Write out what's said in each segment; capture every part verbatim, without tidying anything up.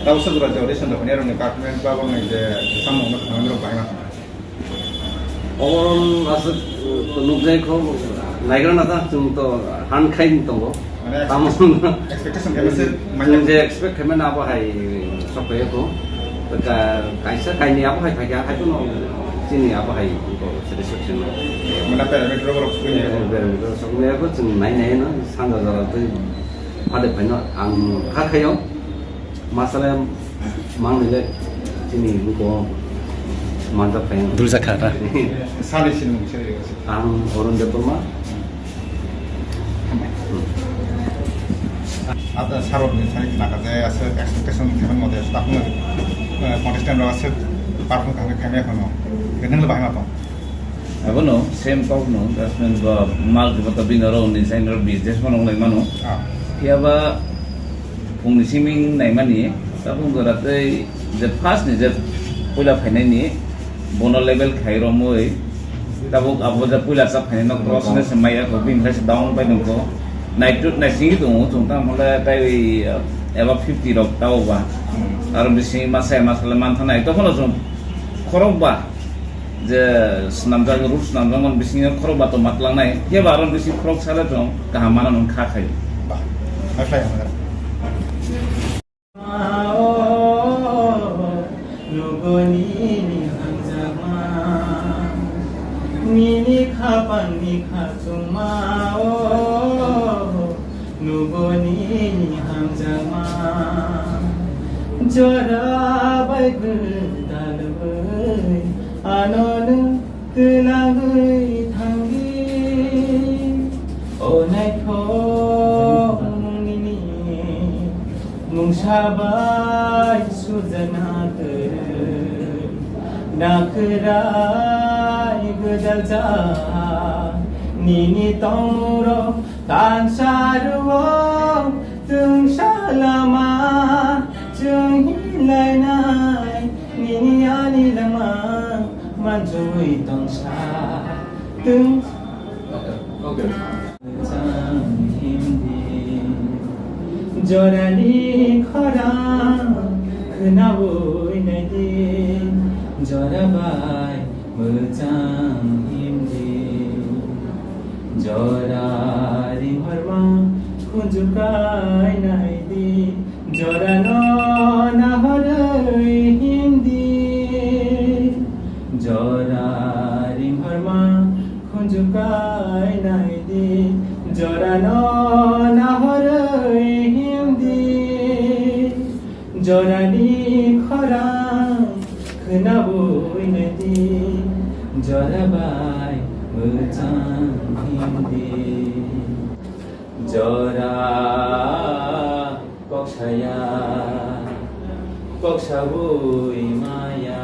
Tausa jora je audition rok ni rok ni performance ba rok ni je samung no thangwi rok bai ma. Oborom aswk nukjai kho naigra na ta chwng to han khai ni tongo. Mane tamo expectation khe se chwng je expect khai mani abo hai sok phai kho. Ka-, kaisa kaini abo hai phai kha hai no chini abo hai ko satisfaction no. Mane parameter rok sugwi ni. Parameter sok ni abo chwng nai nai no sanja jora twi phade phai no ang kha khayo. Masala mangle chini buko manjak kaya. Dulsa khata. Sani sinimung seri. Ang Arun Debbarma. Ada sarok ni sani khna kate asa expectation khamen mote staff no, eh, contestant rok asa perform khamen khamen kono. Kenang le bahai ma tong. Abono same kok no, jasmen ba mal jubata bini oro ni sain oro business mano nai mano. Ah. Phiya ba phung ni siming nai mani, tabuk jora tei je first ni je puila phainai ni bono level khai romoi, tabuk abo je puila chak phainai no cross ne se maya ko bini khai se down pai nung ko. Nai tu nai singi tongo, chung tamo le tai, eh, eba fifty rok tao ba. Hmm. Aro bising masa masa le man thanai, tokhono chung khorok ba. Je swnamjak, ruk swnamjak, man bisingo khorok ba tongma twlangnai, phiya ba aro bising khorok sale tong kaham mano nung kha khai. Ba, hai khlai ang. Nugoni ni hamjakma, nini khapang ni khachukma o. Nugoni ni hamjakma, jora bai gwdalwi ano nwng twlangwi thangdi. O naithok nini mungsa bai sujana kwrwi, nakhwrai gwdaljak nini tongmungrok. Tangsaro tungsa lama chwng hinlainai, nini ani lama manjui tongsa tung. Jorani khorang khnaui naidi, jora bai mwchang himdi. Jora ringhorma khunju kai naidi, jora no nahorwi himdi. Jora ringhorma khunju kai naidi, jora no nahorwi himdi. Jorani khorang khnaui naidi, jora bai mwchang himdi. Jora kok saya, kok saui maya,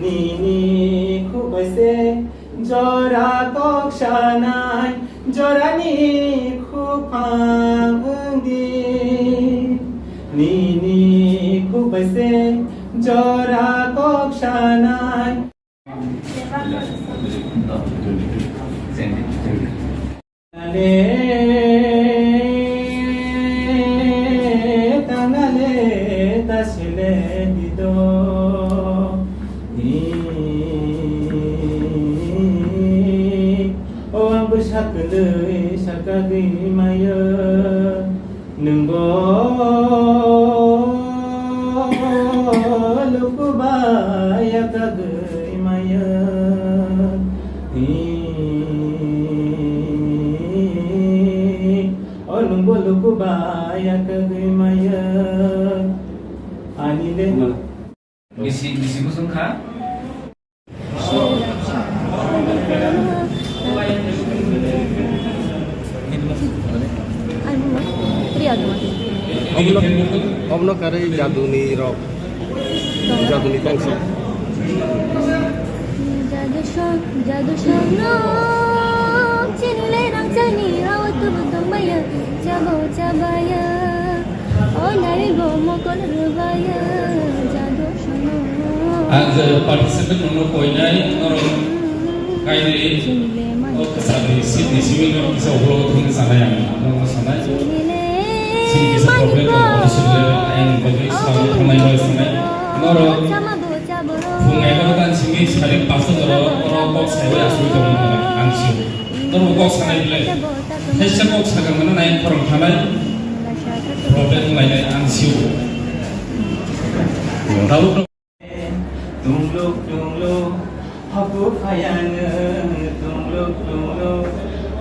nini khuk bai se. Jora kok sanai, jorani khuk phang wngdi. Nini khuk bai se, jora kok sanai. Ale, tanale, tasile, dido. Hi. O ang bwsa kwlwi sakagwi mayo, nwngbo luku bai yakagwi mayo. Hi. O nwngbo luku bai yakagwi mayo. Ani le. Bisi, bisi bosong kha. Obono, obono karwi jaduni rok, jaduni tongsa. Jadu song, jadu song no, chini le nang chani, awa tu butong baya, chabo chabaya. O nai bo mokol rwbaya, jadu sono. Ang je participant rokno koinai, norok kainwi o kwchangni seat ni simi norok kisa ulo thangwi sanai ang, norokno sanai. Chini kisa problem tongo, official level ayang bagwi swrwngno thangnai bai swngnai. Norok phung egarotan simi sari pasta jora oro kok saiwi asugwi tongmani ang sio. Norok kok sanai bwle. Thaisa kok sakang mano nai khorang thanai problem wnglainai ang sio. Tabuk Tungluk tungluk hoku phayano, tungluk tungluk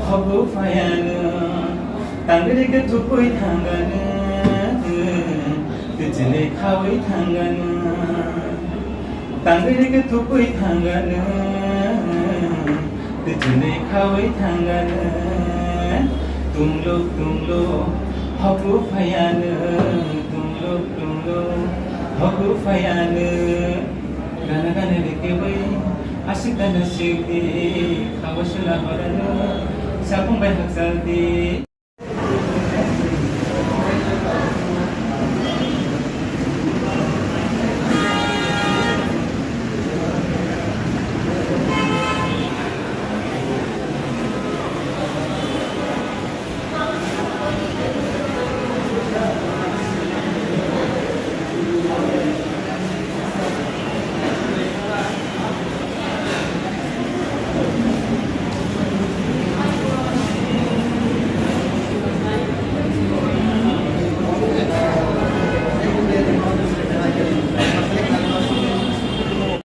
hoku phayano. Tangri ke thupui thangano, tijini khawi thangano. Tangri ke thupui thangano, tijini khawi thangano. Tungluk tungluk hoku phayano, tungluk tungluk hoku phayano. Gana gana rikeboi asik gana sikdi, khawa sula horano sapung bai hakjaldi.